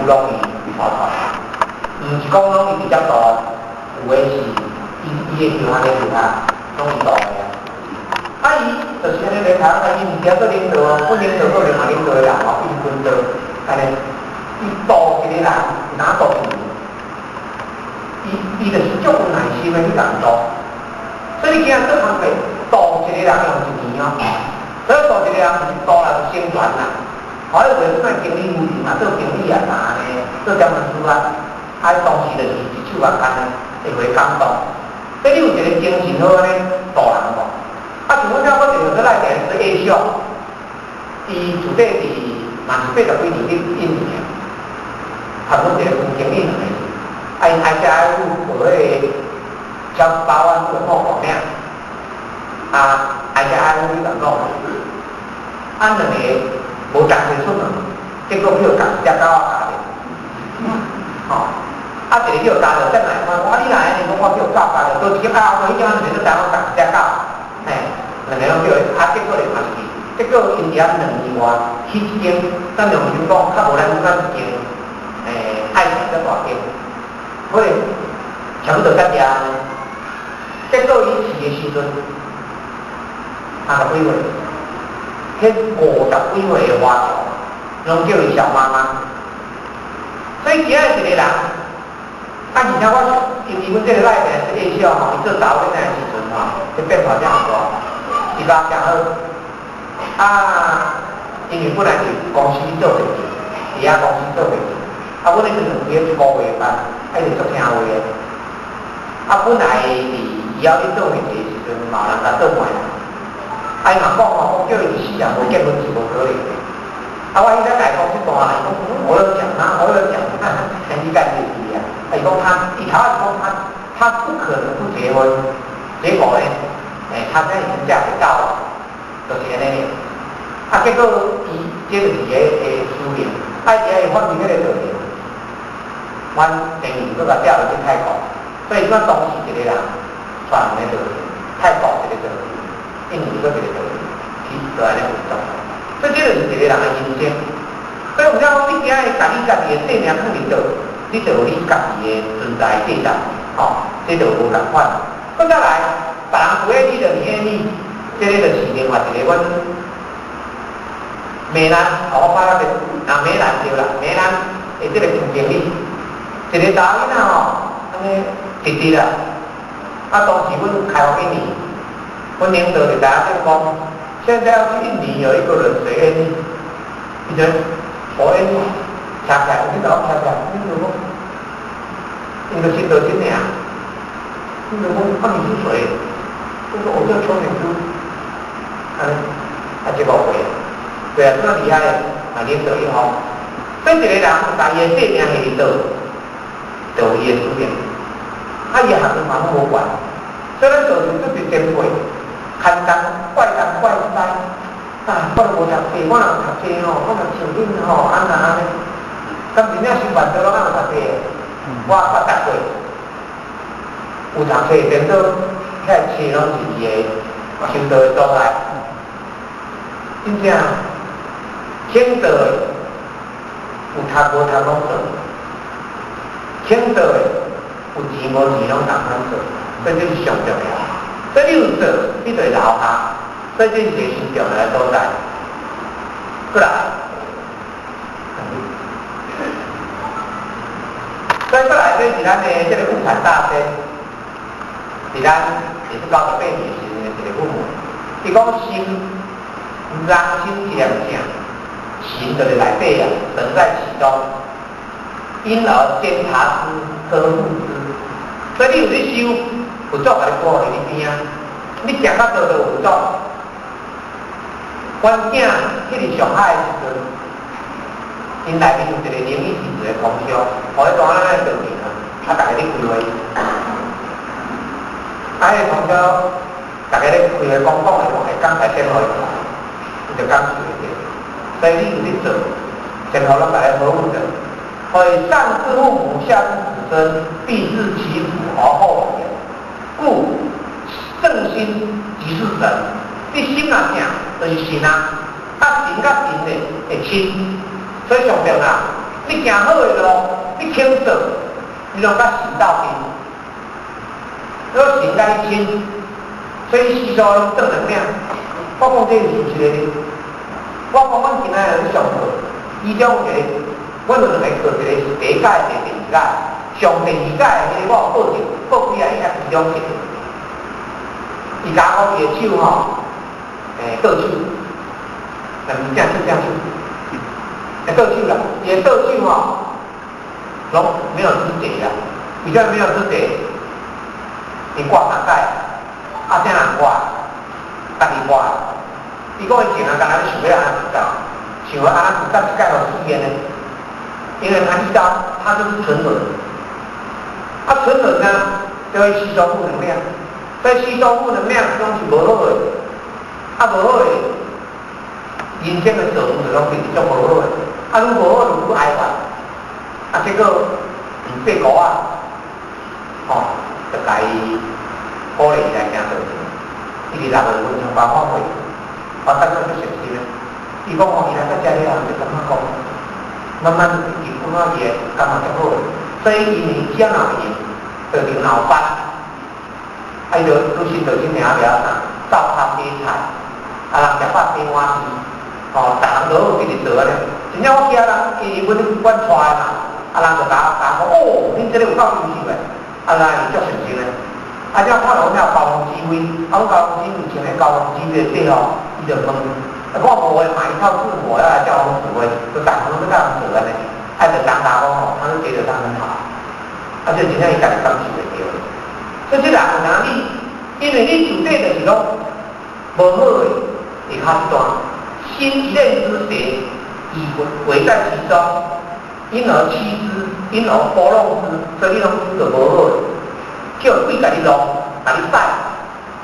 攏伊帶出來，毋是講攏伊直接度，有的是伊伊的鄉下的鄉下，攏伊度的啊。啊，伊就是按呢來台灣，伊毋是做領導哦，阮領導閣另外領導的人哦，伊是分導，按呢，伊度一個人，哪度一年？伊伊就是足有耐心的去共度，所以你今仔做工課，度一個人用一年哦，所以度一個人毋是度人成全啦。好，迄話算經理夫人嘛，做經理啊啥呢，做點文書啊，啊，當時就是一手仔牽呢，會會感動。所以你有一個精神好按呢度人無？啊，像阮遮我一個說內底是下屬，伊自細佇嘛是八十幾年去印尼啊，含阮一個副經理兩個，啊，𪜶愛遮愛赴學彼個小八萬個破廣領，啊，愛遮愛赴去共講，啊，兩個無同齊出門，結果去予共一隻狗仔咬著，吼，啊，一個去予咬著，轉來看，啊，你哪會按呢？講我去予狗咬著，佗一間啊，彼間兩個都知影共一隻狗，嘿，兩個攏叫伊，啊，結果咧嘛是，結果𪜶佇遐2年外起一間，咱良心講，較無咱咱一間，愛情遮大間，可能差不多較濟按呢。結果伊飼的時陣，30幾歲。彼50幾歲的華僑，攏叫伊小媽媽。所以今仔一個人，啊，而且我因為阮這個內面是下小吼，伊做查某囡仔的時陣吼，伊變化遮爾大，伊甲誠好。啊，因為本來佇公司做會計，佇遐公司做會計。啊，阮彼陣開一個月班，啊，伊就足聽話的。啊，本來佇以後咧做會計的時陣，嘛有人共做媒啦。啊，伊嘛講吼，講叫伊一世人無結婚是無可能的。啊，我彼陣共伊講這段話，伊講我有講啊，我有講，你干就是啊。啊，伊講他，伊頭仔是講他，他不可能不結婚。結果呢，欸，他現在已經嫁給到了，就是按呢。啊，結果伊這就是伊的使命，啊，伊會發明彼個道理。阮前年閣共調入去泰國，所以阮當時一個人帶兩个道理，泰國一個道理，印尼閣一個道理，去就按呢運作。所以這就是一個人的人生。所以有影講，你今日共你家己的性命囥佇佗，你就有你家己的存在價值，吼，這就無仝款。閣再來，別人不愛你就你愛你，這個就是另外一個阮美蘭，哦，我拍了啊，美蘭對啦，美蘭的這個總經理，一個查某囡仔吼，按呢直直啦。啊，當時阮開發印尼，阮領導就知影講，現在要去印尼有一個人誰願意？伊就我願意，徛起來，你共我徛起來，你就講，伊就信到真爾，你就講，啊你是誰？我說我叫邱美珠，按呢，啊這個會，對啊，這麼厲害，啊領導一方，所以一個人共伊的性命佇佗，就有伊的使命，啊伊的學問嘛攏無關，所以咱做人做一前輩，牽東怪東怪西，啊，我都無讀冊，我若有讀冊吼，我若像恁吼，按那按呢，敢真正是辦到攏有讀冊的，我捌讀過，有讀冊顛倒，遐冊攏是伊的修道的所在，真正肯做的有讀無讀攏做，肯做的有錢無錢攏仝款做，所以這是上重要。所以你有做，你就會留下，所以這是一個上重要的所在。過來，所以過來，這是咱的這個物產大師，是咱也是98年時陣的一個父母。伊講心，人心一念正，神就佇內底啊，神在其中，因而監察之，呵護之。所以你有咧修，佛祖共你保護佇你邊仔，你行到佗就有佛祖。阮囝去佇上海的時陣，𪜶內面有一個靈異體質的同修，予彼當咱咧道場啊，啊，逐家咧開會，啊，彼個同修，逐家咧開會講講的話，會講來電話伊，伊就感受會著。所以你有咧做，前後攏共你保護著。所以上至父母，下至子孫，必自其福而後已。故正心即是神。你心若正，就是神啊。啊，神佮神呢會親，所以上重要，你行好的路，你肯做，你攏佮神鬥陣，你神佮你親，所以吸收攏正能量。我講這是事實的。我講阮今仔日咧上課，其中有一個，阮有兩個課，一個是第一屆，一個第二屆。上第二屆的彼個我有報著，報幾啊會其中一個。伊共我講伊的手吼，倒手，若毋是正手正手，倒手啦，伊的倒手吼，攏沒有知覺啦。為啥物沒有知覺？伊掛三屆，啊，啥人掛？家己掛。伊講伊前啊，敢若想欲按怎自殺，想欲按怎自殺，一擺就死的呢？因為他一刀，他就是沉淪。啊，沉淪呢，就會吸收負能量，所以吸收負能量攏是無好的，啊，無好的，人生的道路就攏變成無好的，啊，愈無好就愈哀怨，啊，結果八股啊，吼，就共伊鼓勵伊來行道場。伊佇6月份參加法會，我感覺足熟悉的。伊講吼，伊來到遮了後，就感覺講，慢慢伊感覺伊會感覺足好的。所以因為只腦炎，就得腦斑，啊，伊就愈信就信爾袂曉啥，灶跤洗菜，啊，人食飽洗碗匙，吼，逐項都好，直直做按呢。真正我去遐人，伊阮阮帶的嘛，啊，人就共我講講，哦，恁這个有夠優秀的，啊，人伊足誠心的。啊，這看到阮遐交通指揮，啊，阮交通指揮穿咧交通指揮的制服，伊就問，啊，我無會買一套字幕要來交通指揮，就逐項攏欲共人做按呢。啊，就當打講吼，他都覺得他很好，啊，這真正伊家己感受會著。所以這人有當你，因為你就底就是攏無好的，會較大，心一念之邪，以為在其中，因而欺之，因而撥弄之，所以你攏做無好的，叫鬼共你弄，共你使，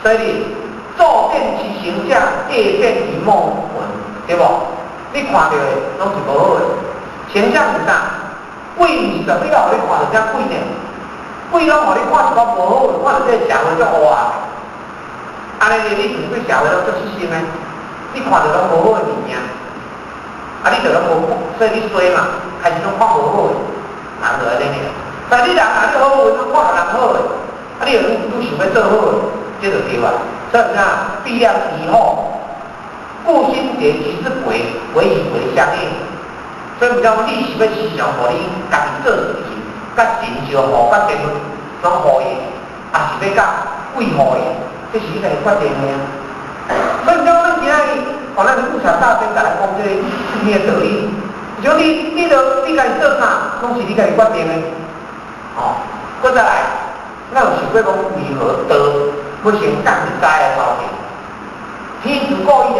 所以你驟見其形象，夜見其夢魂，對無？你看著的攏是無好的。形象是啥？鬼毋是十，你敢予你看著啥鬼呢？鬼攏予你看一寡無好的，看著這個社會足黑暗的。按呢你是對社會攏足失心的，你看著攏無好的物件，啊，你就攏無，所以你衰嘛，開始攏看無好的，人就按呢爾。但你人若你好運，攏看著人好的，啊，你就愈愈想欲做好的，這就對啊。所以啥？比量以後，故心結其實鬼，鬼與鬼相應。所以毋講你是欲時常予你家己做事情，佮神相呼，佮天攏呼應，抑是欲佮鬼呼應，這是你家己決定的啊。所以毋講咱今仔日，哦，咱富察大仙共咱講這個啥物道理？就你，你著你家己做啥，攏是你家己決定的。吼，閣再來，咱有想過講為何道欲先降佇災的頭前？天主故意。